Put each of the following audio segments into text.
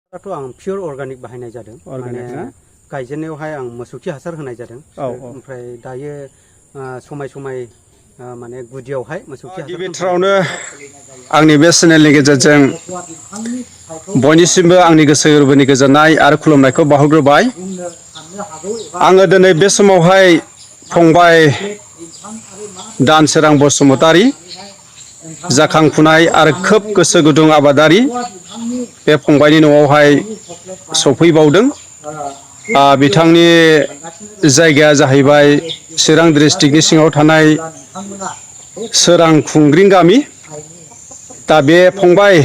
दाथ' आं पियर अर्गानिक बाहायनाय जादों। अर्गानिक ना? गायजेननायावहाय आं मोसौ खि हासार होनाय जादों। ओमफ्राय दायो समाय समाय माने गुदियावहाय मोसौ खि हासार। गिबिथारावनो आंनि बे चेनेलनि गेजेरजों बयनिसिमबो आंनि गोसो गोरबोनि गोजोननाय आरो खुलुमनायखौ बावहरग्रोबाय। आङो दिनै बे समावहाय फंबाय दानसोरां बसुमतारी, जाखांफुनाय आरो खोब गोसो गुदुं आबादारि, बे फंबायनि न'आवहाय सफैबावदों। बिथांनि जायगाया जाहैबाय चिरां डिस्ट्रिक्टनि सिङाव थानाय सोरां खुंग्रिं गामि। दा बे फंबाय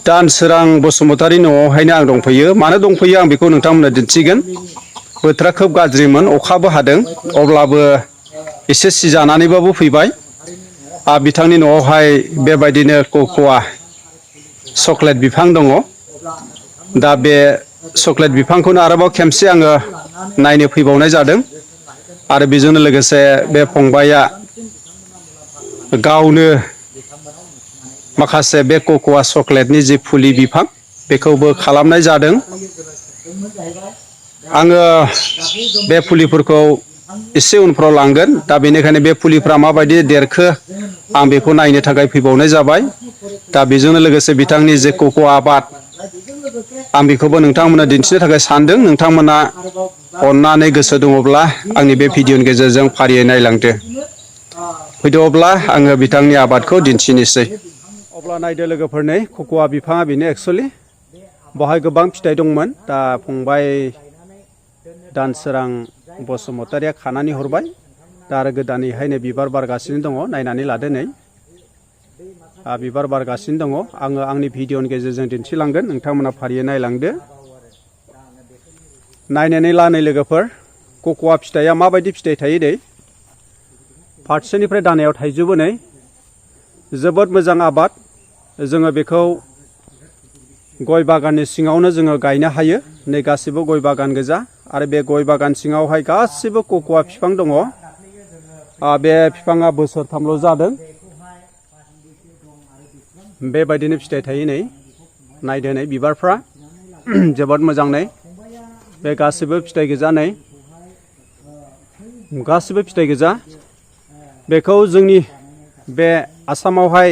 दानसोरां बसुमतारी न'आवहायनो आं दंफैयो। मानो दंफैयो आं बेखौ नोंथांमोननो दिन्थिगोन। बोथोरा खोब गाज्रिमोन, अखाबो हादों, अब्लाबो एसे सिजानानैबाबो फैबाय। बिथांनि न'आवहाय बेबायदिनो कक'आ चक्लेट बिफां दङ। दा बे चक्लेट बिफांखौनो आरोबाव खेमसे आङो नायनो फैबावनाय जादों। आरो बेजोंनो लोगोसे बे फंबाया गावनो माखासे बे कक'आ चक्लेटनि जि फुलि बिफां बेखौबो खालामनाय जादों। आङो बे फुलिफोरखौ एसे उनफ्राव लांगोन। दा बेनिखायनो बे फुलिफ्रा माबायदि देरखो आं बेखौ नायनो थाखाय फैबावनाय जाबाय। दा बेजोंनो लोगोसे बिथांनि जे कक' आबाद आं बेखौबो नोंथांमोननो दिन्थिनो थाखाय सानदों। नोंथांमोना अननानै गोसो दङब्ला आंनि बे भिडिअनि गेजेरजों फारियै नायलांदो। फैदो अब्ला आङो बिथांनि आबादखौ दिन्थिनोसै। अब्ला नायदो लोगोफोर, नै कक'आ बिफाङा बेनो एक्सुवेलि बेवहाय गोबां फिथाइ दंमोन। दा फंबाय दानसोरां बसुमतारिया खानानै हरबाय। दा आरो गोदानैहाय नै बिबार बारगासिनो दङ। नायनानै लादो, नै बिबार बारगासिनो दङ। आङो आंनि भिडिअनि गेजेरजों दिन्थिलांगोन, नोंथांमोना फारियै नायलांदो। नायनानै ला नै लोगोफोर, कक'आ फिथाइया माबायदि फिथाइ थायो नै। फारसेनिफ्राय दानायाव थाइजोबो नै। जोबोद मोजां आबाद। जोङो बेखौ गय बागाननि सिङावनो जोङो गायनो हायो। नै गासिबो गय बागान गोजा। आरो बे गय बागान सिङावहाय गासिबो कक'आ बिफां दङ। बे बिफाङा बोसोरथामल' जादों। बेबायदिनो फिथाइ थायो नै। नायदो नै बिबारफ्रा जोबोद मोजां। नै बे गासिबो फिथाइ गोजा। नै गासिबो फिथाइ गोजा। बेखौ जोंनि बे आसामावहाय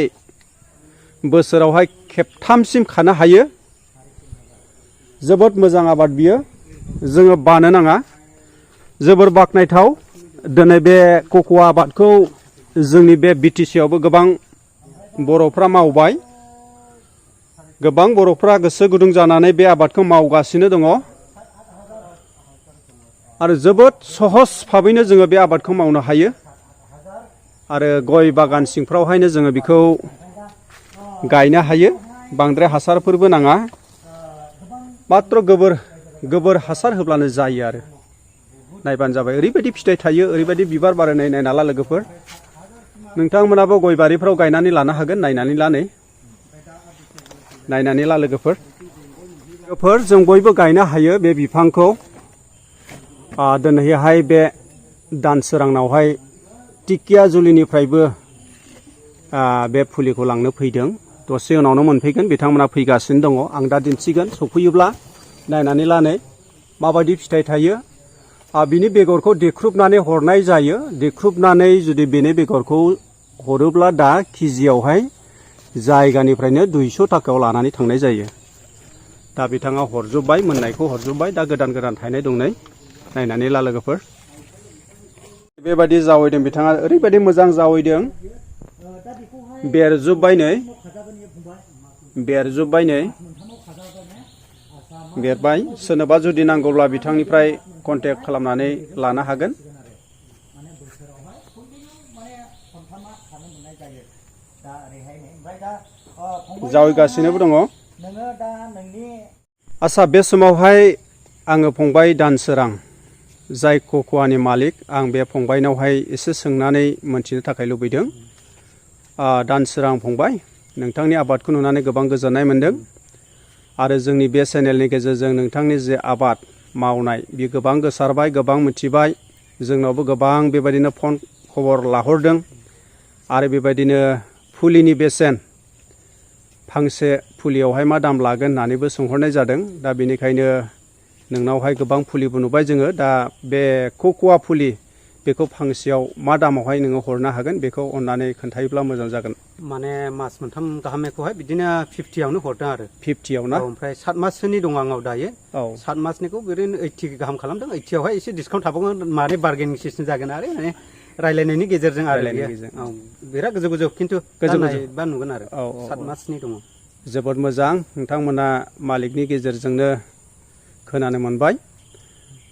बोसोरावहाय खेबथामसिम खानो हायो। जोबोद मोजां आबाद बियो, जोङो बानो नाङा। जोबोर बाख्नायथाव। दिनै बे कक'आ आबादखौ जोंनि बे BTC आवबो गोबां बर'फ्रा मावबाय। गोबां बर'फ्रा गोसो गुदुं जानानै बे आबादखौ मावगासिनो दङ। आरो जोबोद सहस भाबैनो जोङो बे आबादखौ मावनो हायो। आरो गय बागान सिंफ्रावहायनो जोङो बेखौ गायनो हायो। बांद्राय हासारफोरबो नाङा। मात्र गोबोर हासार होब्लानो जायो। आरो नायबानो जाबाय, ओरैबायदि फिथाइ थायो, ओरैबायदि बिबार बारो। नै नायना ला लोगोफोर, नोंथांमोनाबो गय बारिफ्राव गायनानै लानो हागोन। नायनानै ला, नै नायनानै ला लोगोफोर, जों बयबो गायनो हायो बे बिफांखौ। दिनैहाय बे दानसोरांनावहाय टिकियाजुलिनिफ्रायबो बे फुलिखौ लांनो फैदों। दसे उनावनो मोनफैगोन, बिथांमोना फैगासिनो दङ। आं दा दिन्थिगोन, सफैयोब्ला नायनानै ला नै माबायदि फिथाइ थायो। बिनि बेगरखौ देख्रुबनानै हरनाय जायो। देख्रुबनानै जुदि बेनि बेगरखौ हरोब्ला दा केजियावहाय जायगानिफ्रायनो 200 थाखायाव लानानै थांनाय जायो। दा बिथाङा हरजोब्बाय, मोननायखौ हरजोब्बाय। दा गोदान गोदान थायनाय दं। नै नायनानै ला लोगोफोर, बेबायदि जावैदों बिथाङा, ओरैबायदि मोजां जावैदों। बेरजोब्बाय नै, बेरजोब्बाय नै, बेरबाय। सोरनोबा जुदि नांगौब्ला बिथांनिफ्राय कन्टेक्ट खालामनानै लानो हागोन। जावैगासिनोबो दङ। आच्छा, बे समावहाय आङो फंबाय दानसोरां, जाय कक'आनि मालिक, आं बे फंबायनावहाय एसे सोंनानै मोनथिनो थाखाय लुबैदों। दानसोरां फंबाय, नोंथांनि आबादखौ नुनानै गोबां गोजोननाय मोनदों। आरो जोंनि बे चेनेलनि गेजेरजों नोंथांनि जे आबाद मावनाय बियो गोबां गोसारबाय, गोबां मिथिबाय। जोंनावबो गोबां बेबायदिनो फन खबर लाहरदों। आरो बेबायदिनो फुलिनि बेसेन, फांसे फुलियावहाय मा दाम लागोन होननानैबो सोंहरनाय जादों। दा बेनिखायनो नोंनावहाय गोबां फुलिबो नुबाय जोङो। दा बे कक'आ फुलि बेखौ फांसेयाव मा दामावहाय नोङो हरनो हागोन बेखौ अननानै खोन्थायोब्ला मोजां जागोन। माने मास मोनथाम गाहामखौहाय बिदिनो 50आवनो हरदों आरो 50आव ना? ओमफ्राय 7 माससोनि दं आंनाव दायो। औ 7 मासनिखौ ओरैनो 80 गाहाम खालामदों। 80आवहाय एसे डिसकाउन्ट थाबावगोन, माने बार्गेनिं सिस्टेम जागोन आरो माने रायलायनायनि गेजेरजों आरो औ बिराद गोजौ गोजौ खिन्थु नायबा नुगोन आरो 7 मासनि दङ। जोबोद मोजां, नोंथांमोना मालिकनि गेजेरजोंनो खोनानो मोनबाय।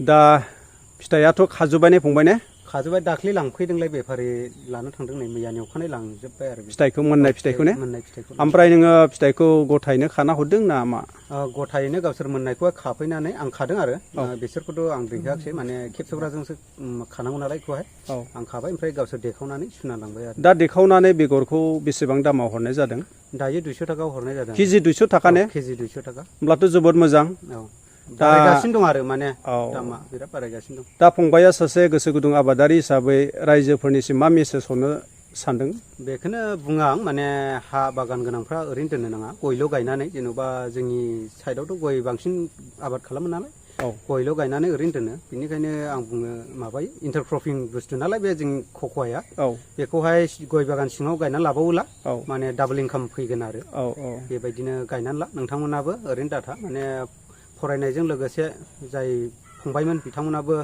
दा फिथाइयाथ' खाजोब्बाय ने फंबाय ने? खाजोब्बाय, दाख्लै लांफैदोंलाय बेफारि लानो थांदों नै, मैयानि अखानायै लांजोब्बाय आरो फिथाइखौ मोननाय फिथाइखौ ने? मोननाय फिथाइखौ। ओमफ्राय नोङो फिथाइखौ गथायैनो खाना हरदों ना मा? गथायैनो गावसोर मोननायखौ खाफैनानै आं खादों आरो बिसोरखौथ' आं दैहोआखिसै, माने खेबसोग्राजोंसो खानांगौ नालाय बेखौहाय आं खाबाय, ओमफ्राय गावसोर देखावनानै सुना लांबाय आरो। दा देखावनानै बेगरखौ बेसेबां दामाव हरनाय जादों? दायो 200 थाखायाव हरनाय जादों। केजि 200 थाखा ने? केजि 200 थाखा। होमब्लाथ' जोबोद मोजां। औ बारायगासिनो दं आरो माने दामा बिराद बारायगासिनो दं। दा फंबाया सासे गोसो गुदुं आबादारि हिसाबै रायजोफोरनिसिम मा मेसेज हरनो सानदों? बेखौनो बुङो आं, माने हा बागान गोनांफ्रा ओरैनो दोननो नाङा, गयल' गायनानै, जेन'बा जोंनि साइडआवथ' गय बांसिन आबाद खालामो नालाय, गयल' गायनानै ओरैनो दोनो। बेनिखायनो आं बुङो माबायो, इन्टारक्रपिं बुस्थु नालाय बे जोंनि कक'आया, बेखौहाय गय बागान सिङाव गायनानै लाबावोला माने डाबल इनकाम फैगोन आरो। बेबायदिनो गायनानै ला, नोंथांमोनाबो ओरैनो दाथा, माने फरायनायजों लोगोसे जाय फंबायमोन बिथांमोनाबो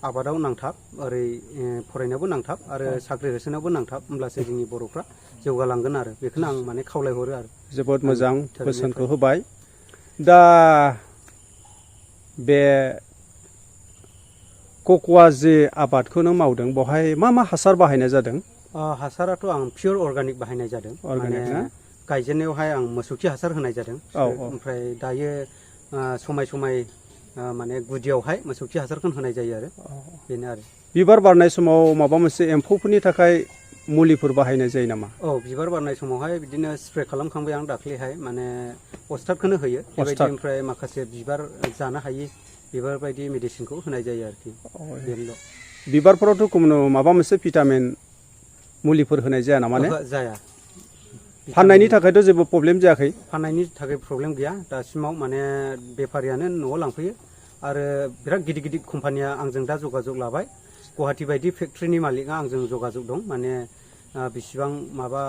आबादाव नांथाब, ओरै फरायनायावबो नांथाब आरो साख्रि होसोनायावबो नांथाब, होमब्लासो जोंनि बर'फ्रा जौगालांगोन आरो। बेखौनो आं माने खावलायहरो आरो। जोबोद मोजां बोसोनखौ होबाय। दा बे कक'आ जे आबादखौ नों मावदों बेवहाय मा मा हासार बाहायनाय जादों? हासाराथ' आं पियर अर्गानिक बाहायनाय जादों। माने गायजेननायावहाय आं मोसौ खि हासार होनाय जादों, ओमफ्राय दायो समाय समाय माने गुदियावहाय मोसौ खि हासारखौनो होनाय जायो आरो, बेनो आरो। बिबार बारनाय समाव माबा मोनसे एम्फौफोरनि थाखाय मुलिफोर बाहायनाय जायो नामा? औ बिबार बारनाय समावहाय बिदिनो स्प्रे खालामखांबाय आं दाख्लैहाय, माने अस्टादखौनो होयो बेबायदि, ओमफ्राय माखासे बिबार जानो हायि बेफोरबायदि मेडिसिनखौ होनाय जायो आरोखि, बेनोल'। बिबारफोरावथ' कुनु माबा मोनसे भिटामिन मुलिफोर होनाय जाया नामा? जाया। फाननायनि थाखायथ' जेबो प्रब्लेम जायाखै? फाननायनि थाखाय प्रब्लेम गैया दासिमाव, माने बेफारियानो न'आव लांफैयो आरो बिराद गिदिर गिदिर कम्पानिया आंजों दा जगाजग लाबाय। गुवाहाटि बायदि फेक्ट्रिनि मालिकआ आंजों जगाजग दं, माने बेसेबां माबा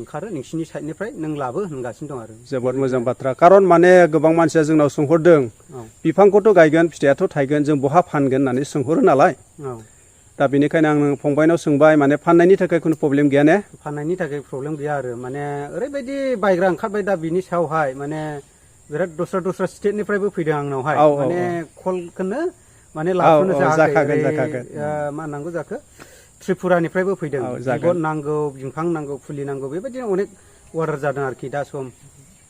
ओंखारो नोंसिनि साइडनिफ्राय नों लाबो होनगासिनो दं आरो। जोबोद मोजां बाथ्रा, खारन माने गोबां मानसिया जोंनाव सोंहरदों, बिफांखौथ' गायगोन फिथाइयाथ' थायगोन, जों बहा फानगोन होननानै सोंहरो नालाय। दा बेनिखायनो आं फंबायनाव सोंबाय, माने फाननायनि थाखाय खुनु प्रब्लेम गैया ने? फाननायनि थाखाय प्रब्लेम गैया आरो, माने ओरैबायदि बायग्रा ओंखारबाय दा बिनि सायावहाय, माने बिराद दस्रा स्टेटनिफ्रायबो फैदों आंनावहाय, माने कलखौनो माने लाथ'नो जाखागोन। मा नांगौ जाखो, त्रिपुरानिफ्रायबो फैदों, बिगट नांगौ, बिफां नांगौ, फुलि नांगौ, बेबायदिनो अनेक अर्डार जादों आरोखि दा सम।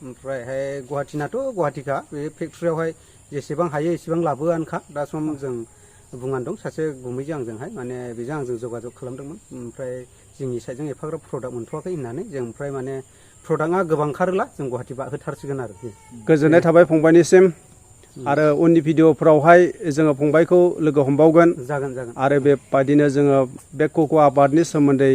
ओमफ्रायहाय गुवाहाटिनाथ' गुवाहाटिखा, बे फेक्ट्रियावहाय जेसेबां हायो एसेबां लाबोआनोखा दा सम। जों बुंनानै दं सासे गुमैजों आंजोंहाय, माने बेजों आंजों जगाजग खालामदोंमोन, ओमफ्राय जोंनि साइडजों एफाग्राब प्रडाक्ट मोनथ'वाखै होननानै जों, ओमफ्राय माने प्रडाक्टआ गोबां ओंखारोला जों गुवाहाटि बाहोथारसिगोन आरो। गोजोननाय थाबाय फंबायनिसिम, आरो उननि भिडिअफ्रावहाय जोङो फंबायखौ लोगो हमबावगोन। जागोन। आरो बेबायदिनो जोङो बे कक' आबादनि सोमोन्दै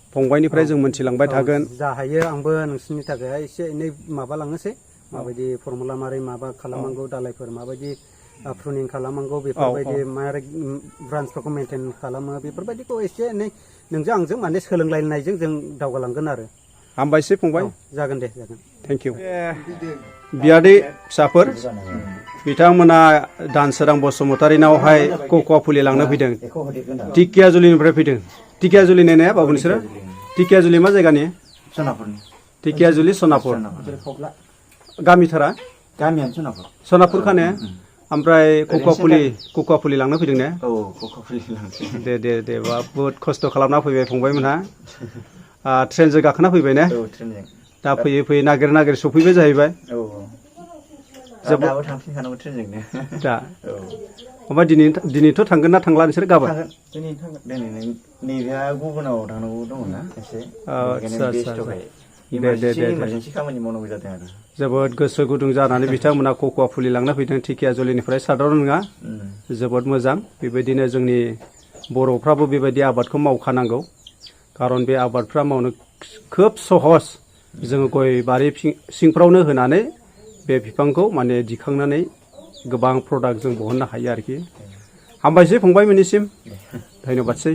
फंबायनिफ्राय जों मोनथिलांबाय थागोन। जा हायो आंबो नोंसिनि थाखाय एसे एनै माबालांनोसै, माबायदि फर्मुला मारै माबा खालामनांगौ, दालायफोर माबायदि प्रुनिं खालामनांगौ, बेफोरबायदि मारै ब्रान्सफोरखौ मेनटेन खालामो, बेफोरबायदिखौ एसे एनै नोंजों आंजों माने सोलोंलायनायजों जों दावगालांगोन आरो। हामबायसै फंबाय। जागोन दे, जागोन। Thank you. बियादै फिसाफोर, बिथांमोना दानसोरां बसुमतारिनावहाय कक'आ फुलि लांनो फैदों, ढेकियाजुलिनिफ्राय फैदों। ढेकियाजुलि ने बाबु नोंसोरो? ढेकियाजुलि मा जायगानि? सनापुरनि। ढेकियाजुलि सनापुर गामिथारा? गामियानो सनापुर। सनापुर खाने? ओमफ्राय कक'आ फुलि लांनो फैदों ने? औ, कक'आ फुलि लांसै। दे बा बहुद खस्थ' खालामना फैबाय फंबायमोनहा। ट्रेनजों गाखोना फैबाय ने? औ, ट्रेनजों। दा फैयै नागिर सफैबाय जाहैबाय। औ। दाबो थांफिनखानांगौ ट्रेनजोंनो। दा। औ। ओमफ्राय दिनैथ' थांगोन ना थांला नोंसोर गाबोन? दिनै थांगोन। दिनै नैबेहा गुबुनाव थांनांगौ दङ ना एसे। इमारजेन्सि खामानि मावनांगौ जादों आरो। जोबोद गोसो गुदुं जानानै बिथांमोना कक'आ फुलि लांनो फैदों ढेकियाजुलिनिफ्राय, साधारन नङा। जोबोद मोजां। बेबायदिनो जोंनि बर'फ्राबो बेबायदि आबादखौ मावखानांगौ, खारन बे आबादफ्रा मावनो खोब सहस जोङो गय बारि सिंफ्रावनो होनानै बे बिफांखौ माने दिखांनानै गोबां प्रडाक्ट जों बहननो हायो आरोखि हामबायसै फंबायमोननिसिम धन्यबादसै